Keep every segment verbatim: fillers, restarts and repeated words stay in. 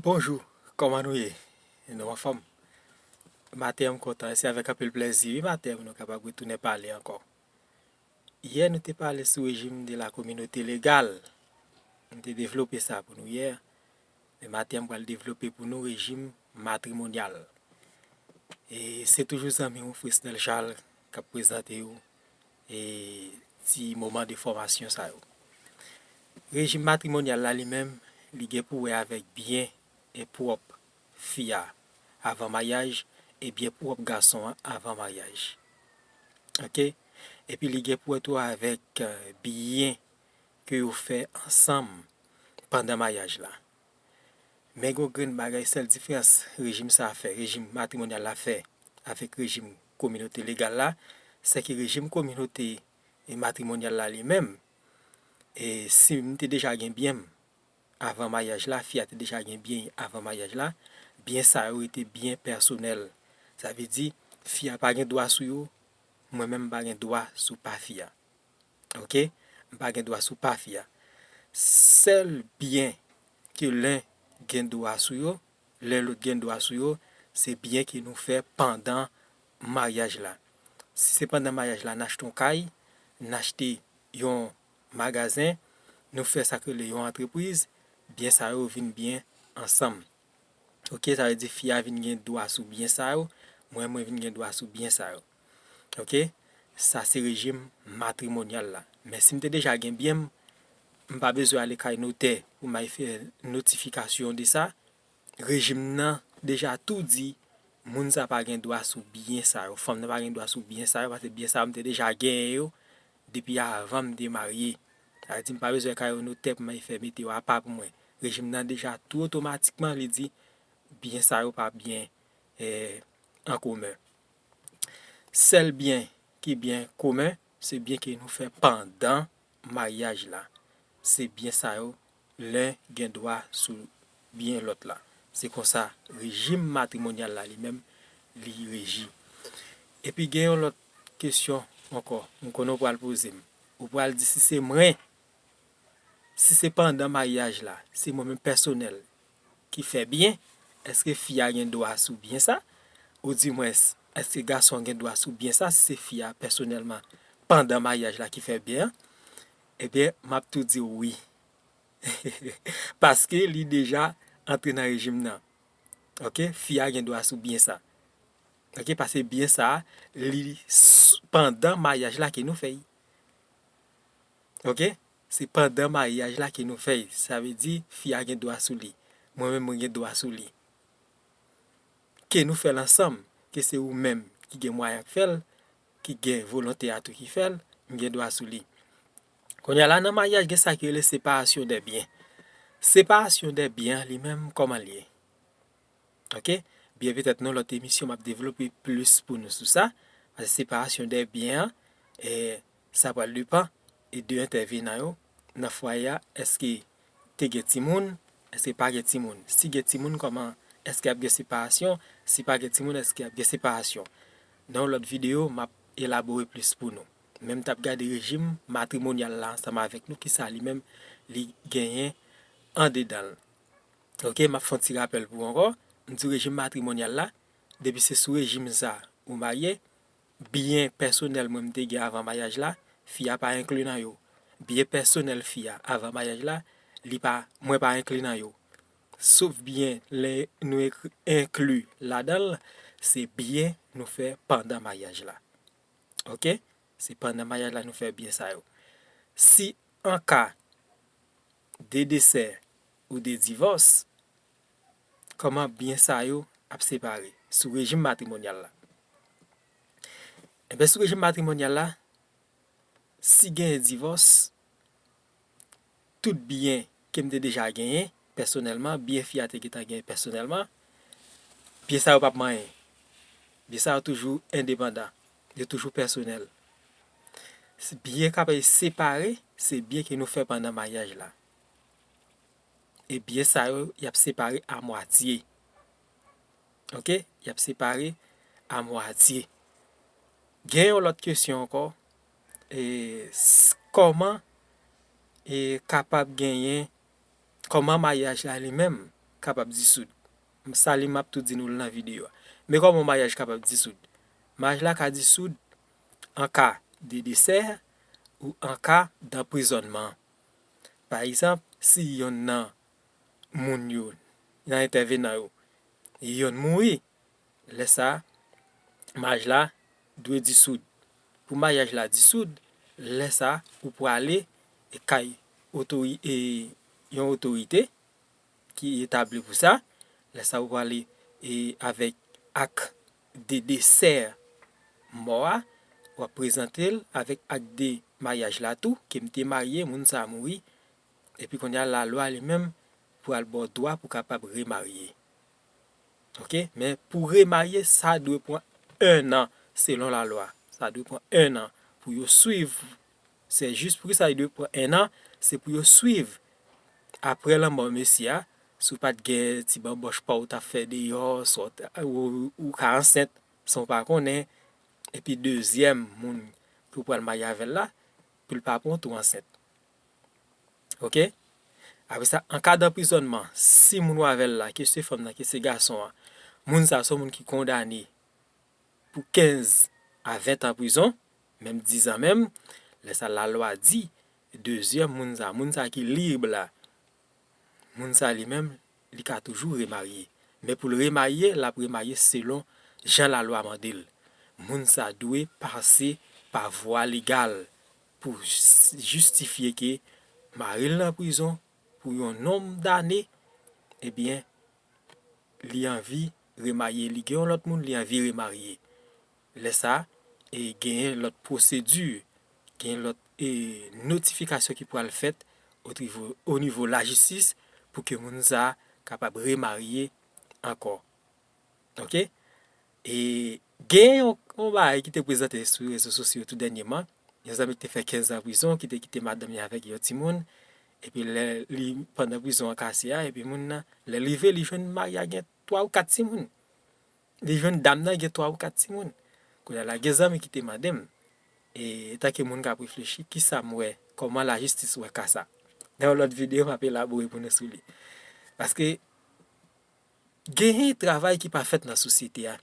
Bonjou, kòman nou ye? Nou anfòm? Maten an m kontan, e se avèk anpil plèzi, wi, maten an nou kapab retounen pale ankò. Yè nou te pale sou rejim de la kominote legal. M te devlope sa pou nou yè, men maten an m pral devlope pou nou rejim matrimonyal. E se toujou zanmi w Fresnel Charles k ap prezante w e ti moman de fòmasyon sa yo. Rejim matrimonyal la li menm, li gen pou wè avèk byen e pwòp fi a avan maryaj e byen pwòp gason an avan maryaj. Oke? Epi li gen pou wè tou avèk, eh, byen ke yo fè ansanm pandan maryaj la. Men gen yon grenn bagay, sèl diferans rejim sa a fè, rejim matrimonyal la fè avèk rejim kominote legal la, se ke rejim kominote e matrimonyal la li menm, e si m te deja gen byen m avan maryaj la, fi a te deja gen byen avan maryaj la, byen sa yo rete byen pèsonèl. Sa vle di, fi a pa gen dwa sou yo, mwen menm m pa gen dwa sou pa fi a. Oke? M pa gen dwa sou pa fi a. Sèl byen ke len gen dwa sou yo, len lòt gen dwa sou yo, se byen ke nou fè pandan maryaj la. Si se pandan maryaj la, n achte yon kay, n achte yon magazen, nou fè sa k rele yon antrepriz, byen sa yo vin byen ansanm. Oke, sa vle di fi a vin gen dwa sou byen sa yo, mwen, mwen vin gen dwa sou byen sa yo. Oke? Sa se rejim matrimonyal la. Men si m te deja gen byen m, m pa bezwen ale kay notè pou m al fè notifikasyon de sa. Rejim nan deja tou di moun sa pa gen dwa sou byen sa yo, fanm nan pa gen dwa sou byen sa yo, paske byen sa yo m te deja genyen yo depi avan m te marye. Sa vle di m pa bezwen kay yon notè pou m al fè mete yo apa pou mwen. Rejim nan deja tou otomatikman li di byen sa yo pa byen, eh, an komen. Sèl byen ki byen komen, se byen ke nou fè pandan maryaj la. Se byen sa yo, len gen dwa sou byen lòt la. Se konsa rejim matrimonyal la li menm, li reji. Epi gen yon lòt kesyon ankò, m konnen w pral poze m. Ou pral di si se mwen, si se pandan maryaj la, se mwen menm pèsonèl ki fè byen, èske fi a gen dwa sou byen sa? Oudimwens, èske gason an gen dwa sou byen sa si se fi a pèsonèlman pandan maryaj la ki fè byen an? Ebyen, m ap tou di w wi. Paske li deja antre nan rejim nan. Oke, fi a gen dwa sou byen sa. Oke, paske byen sa, li s-, pandan maryaj la ke nou fè l. Oke? Se pandan maryaj la ke nou fè l. Sa vle di, fi a gen dwa sou li. Mwen menm, mwen gen dwa sou li. Ke nou fè l ansanm, ke se ou menm ki gen mwayen k fè l, ki gen volonte a tou ki fè l, m gen dwa sou li. Kounye a la, nan maryaj, gen sa ki rele separasyon dè byen. Separasyon dè byen an, li menm, kòman l ye? Oke? Byen petèt nan lòt emisyon, m ap devlope plis pou nou sou sa. Paske separasyon dè byen an, e, sa pral depann e de entèvenan yo nan fwaye a, èske te gen timoun, èske pa gen timoun. Si gen timoun, kòman, èske ap gen separasyon? Si pa gen timoun, èske ap gen separasyon? Nan yon lòt videyo, m ap elabore plis pou nou. Men m t ap gade rejim matrimonyal la ansanm avèk nou, kisa li menm li genyen andedan l. Oke, m ap fè yon ti rapèl pou ou ankò. M di rejim matrimonyal la, depi se sou rejim sa ou marye, byen pèsonèl mwen m te gen avan maryaj la, fi a pa enkli nan yo. Byen pèsonèl fi a avan maryaj la, li pa, mwen pa enkli nan yo. Sof byen lè nou enkli ladan l, se byen nou fè pandan maryaj la. Oke? Se pandan maryaj la nou fè byen sa yo. Si an ka de desè ou de divòs, kòman byen sa yo ap separe sou rejim matrimonyal la? Enben, sou rejim matrimonyal la, si genyen divòs, tout byen ke m te deja genyen, pèsonèlman, byen fi a te gentan genyen pèsonèlman, byen sa yo p ap manyen. Byen sa yo toujou endepandan. Yo toujou pèsonèl. Byen k ap separe, se byen ke nou fè pandan maryaj la. E byen sa yo, y ap separe a mwatye. Oke? Y ap separe a mwatye. Gen yon lòt kesyon ankò. E, s-, kòman, e, kapab genyen, kòman maryaj la li menm, kapab disoud. Sa li m ap tou di nou l nan videyo a. Men kòman yon maryaj kapab disoud? Maryaj la ka disoud an ka de desè ou an ka danprizònman. Pa egzanp, si yonn nan moun yo, nan entèvenan yo, yonn mouri, lè sa a, maryaj la dwe disoud. Pou maryaj la disoud, lè sa a, ou prale kay otori, e, yon otorite ki etabli pou sa. Lè sa a, ou prale, e, avèk ak de desè mò a, w ap prezante l avèk ak de maryaj la tou, ke m te marye, moun sa a mouri, epi kounye a lalwa li menm pral ba w dwa pou w kapab remarye. Oke? Men pou remarye, sa dwe pran en an selon lalwa. Sa dwe pran en an pou yo swiv. Se jis poukisa li dwe pran en an, se pou yo swiv. Apre lanmò mesye a, si w pa t gen ti banbòch pa w t ap fè deyò, swa w t, ou, ou ka ansent san w pa konnen, epi dezyèm moun ke w pral marye avè l la, pou l pa pran w tou ansent. Oke? Apre sa, an ka danprizònman, si moun w avè l la, ke se fanm nan, ke se gason an, moun sa a se yon moun ki kondane pou kenz a ven tan prizon, menm dizan menm, lè sa lalwa di, dezyèm moun sa, moun sa ki lib la, moun sa li menm, li ka toujou remarye. Men pou l remarye, l ap remarye selon jan lalwa mande l. Moun sa dwe pase pa vwa legal pou s-, jistifye ke mari l nan prizon pou yon nonm dane, ebyen, li anvi remarye, li gen yon lòt moun, li anvi remarye. Lè sa a, e genyen lòt pwosedi, genyen lòt, e, notifikasyon ki pral fèt o nivo, o nivo lajistis pou ke moun sa a kapab remarye ankò. Oke? E genyen yon, yon bagay ki te prezante sou rezo sosyo tou dènyèman. Yon zanmi ki te fè kenz an prizon, ki te kite madanm li avèk yon timoun. Epi lè li pandan prizon an kase a, epi moun nan, lè l rive, li jwenn mari a gen twa ou kat timoun. Li jwenn dam nan gen twa ou kat timoun. Kounye a la, gen zanmi ki te mande m, e, antanke moun k ap reflechi, kisa m wè, kòman lajistis wè ka sa. Nan yon lòt videyo, m ap elabore pou nou sou li. Paske genyen travay ki pa fèt nan sosyete a,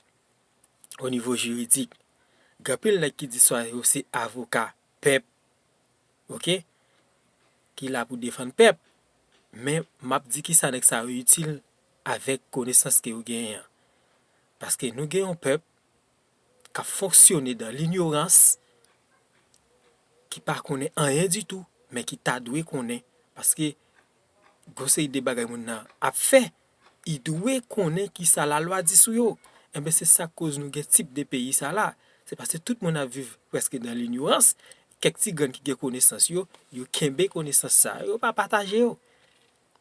o nivo jiridik. Gen anpil nèg ki di swa yo se avoka pèp, oke, ki la pou defann pèp. Men m ap di kisa nèg sa yo itil avèk konesans ke yo genyen an. Paske nou gen yon pèp k ap fonksyone dan linyorans, ki pa konnen anyen ditou, men ki ta dwe konnen, paske gwo seri de bagay moun nan ap fè, li dwe konnen kisa lalwa di sou yo. Enben, se sa k koz nou gen tip de peyi sa la. Se paske tout moun ap viv prèske dan linyorans. Kèk ti grenn ki gen konesans yo, yo kenbe konesans sa yo, yo pa pataje yo.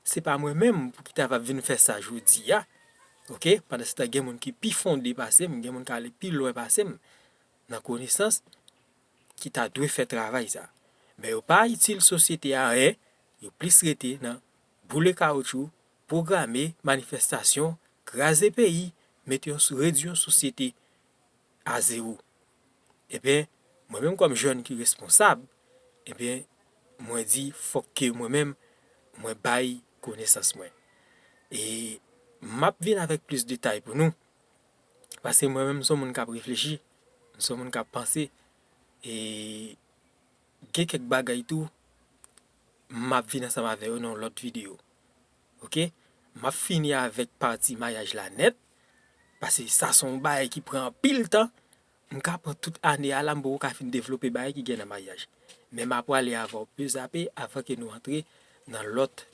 Se pa mwen menm pou ki ta va vin fè sa jodi a. Oke? Pandan se tan, gen moun ki pi fonde pase m, gen moun k ale pi lwen pase m nan konesans, ki ta dwe fè travay sa. Men yo pa itil sosyete a anyen, yo plis rete nan boule kawoutchou, pwograme manifestasyon, kraze peyi, mete yon, redui yon sosyete a zewo. Ebyen, mwen menm kòm jèn ki responsab, ebyen, mwen di fòk ke mwen menm, mwen bay konesans mwen. E m ap vin avèk plis detay pou nou, paske mwen menm, m se yon moun k ap reflechi, m se yon moun k ap panse, e gen kèk bagay tou, m ap vin ansanm avè yo nan yon lòt videyo. Oke? M ap fini avèk pati maryaj la nèt, paske sa se yon bagay ki pran anpil tan. M ka pran tout ane a la, m poko ka fin devlope bagay ki gen nan maryaj. Men m ap prale avè w pezape avan ke nou antre nan lòt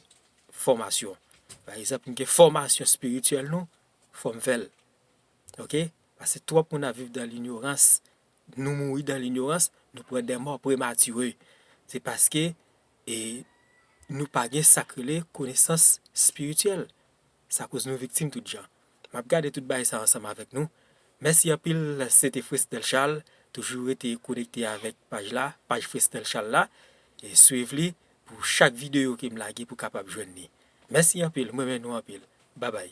fòmasyon. Pa egzanp, m gen fòmasyon espirityèl nou, fò m fè l. Oke? Paske twòp moun ap viv dan linyorans. Nou mouri dan linyorans, nou pran de mò prematire. Se paske, e, nou pa gen sa k rele konesans espirityèl. Sa koz nou viktim tout jan. M ap gade tout bagay sa ansanm avèk nou. Mèsi anpil, se te Fresnel Charles. Toujou rete konekte avèk paj la, paj Fresnel Charles la. E swiv li pou chak videyo ke m lage pou kapab jwenn li. Mèsi anpil, m renmen nou anpil. Babay.